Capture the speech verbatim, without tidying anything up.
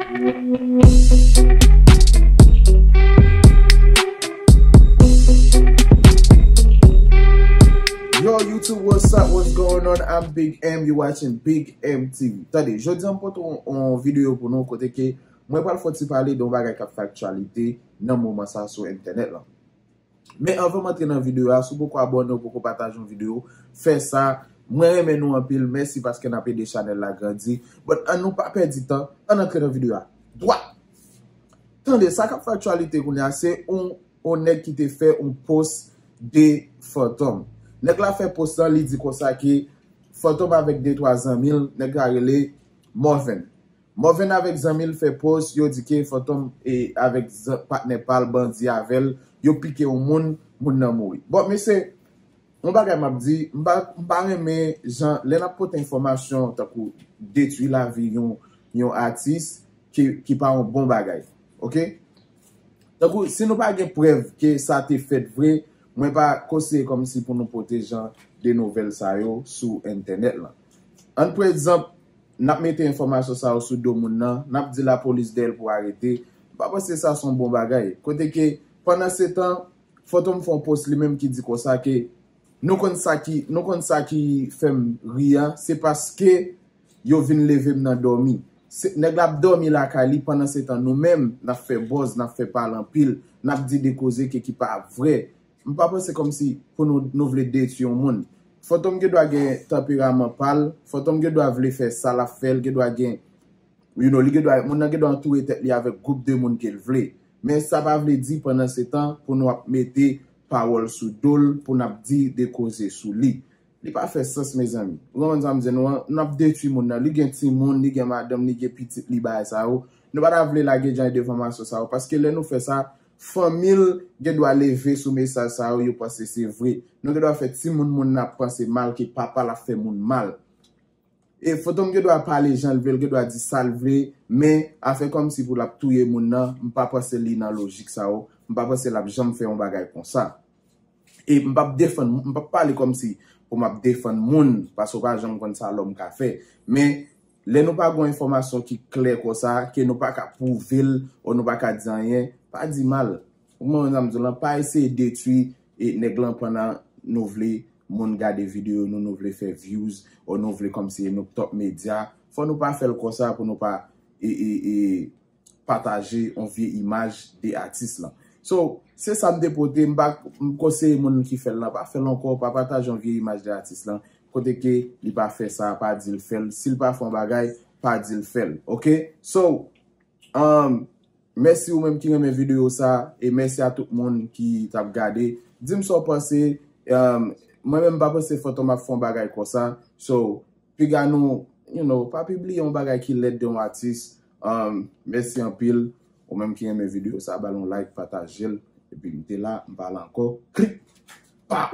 Yo, YouTube, what's up? What's going on? I'm Big M. You watching Big M T V. Tande, jodi a m pote yon, yon videyo pou nou kote ke mwen pral fè ti pale de yon bagay k ap fè aktyalite nan moman sa sou entènèt lan. Men anvan m antre nan videyo a, si w poko abòne, w poko pataje yon videyo, fè sa. Mwen renmen nou anpil. Mèsi paske n ap ede chanèl la grandi. But ann nou pa pèdi tan, ann antre nan videyo a. Dwat! Tande, sa k ap fè aktyalite kounye a, se yon, yon nèg ki te fè yon post de Fantom. Nèg la fè post lan, li di konsa ke Fantom avèk de twa zanmi l, nèg la rele Morven. Morven avèk zanmi l fè post, yo di ke Fantom e avèk zan-, patnè pa l, bandi avè l, yo pike yon moun, moun nan mouri. Bon, mesye, yon bagay m ap di, m pa, m pa renmen jan, lè n ap pote enfòmasyon tankou detwi lavi yon, yon atis ki, ki pa yon bon bagay. Oke? Tankou, si nou pa gen prèv ke sa te fèt vre, mwen pa konseye kòmsi pou nou pote jan de nouvèl sa yo sou entènèt lan. Ann pran egzanp, n ap mete enfòmasyon sa yo sou do moun nan, n ap di lapolis dèyè l pou arete. M pa panse sa se yon bon bagay. Kote ke, pandan se tan, Fantom fè yon post li menm ki di konsa ke nou konn sa ki, nou konn sa ki fè m ri a, se paske yo vin leve m nan dòmi. Se, nèg la ap dòmi lakay li, pandan se tan nou menm, n ap fè buzz, n ap fè pale anpil, n ap di de koze ke ki pa vre. M pa panse kòmsi pou nou, nou vle detwi yon moun. Fantom gen dwa gen tanperaman pa l, Fantom gen dwa vle fè sa l ap fè, l gen dwa gen, you know, li gen dwa, moun nan gen dwa antoure tèt li avèk gwoup de moun ke l vle. Men sa pa vle di pandan se tan pou nou ap mete pawòl sou do l, pou n ap di de koze sou li. Li pa fè sans, mezanmi. Ou konprann sa m di nou an? N ap detwi moun nan. Li gen timoun, li gen madanm, li gen pitit li, bagay sa yo. Nou pa ta vle lage jan de enfòmasyon sa yo, paske lè nou fè sa, fanmi l gen dwa leve sou mesaj sa yo, yo panse se vre. Nou gen dwa fè timoun moun nan ap panse mal ke papa l ap fè moun mal. E Fantom gen dwa pale jan l vle, l gen dwa di sa l vle, men afè kòmsi pou l ap touye moun nan, m pa panse li nan lojik sa yo, m pa panse l ap janm fè yon bagay konsa. E m p ap defann, m p ap pale kòmsi pou m ap defann moun, paske w pa janm konn sa lòm ka fè. Men, lè nou pa gen yon enfòmasyon ki klè konsa, ke nou pa ka pwouve l, ou nou pa ka di anyen, pa di mal. Ou konprann sa m di w lan, pa eseye detwi e nèg lan pandan nou vle moun gade videyo nou, nou vle fè views, ou nou vle kòmsi e nou top medya. Fò nou pa fè l konsa pou nou pa e, e, e, pataje yon vye imaj de atis lan. So, se sa m te pote, m pa, m konseye moun ki fè l lan, pa fè l ankò, pa pataje yon vye imaj de atis lan, kote ke li pa fè sa, pa di l fè l, si l pa fè yon bagay, pa di l fè l, oke? So, um, mèsi ou menm ki renmen videyo sa, e mèsi a tout moun ki t ap gade. Di m sa w panse, um, mwen menm m pa panse Fantom ap fè yon bagay konsa, so, piga nou, you know, pa pibliye yon bagay ki lèd de yon atis. Um, mèsi anpil. Ou menm ki renmen videyo sa, ba l yon like, pataje l. Epi m te la, m pa la ankò. Klik! Pa!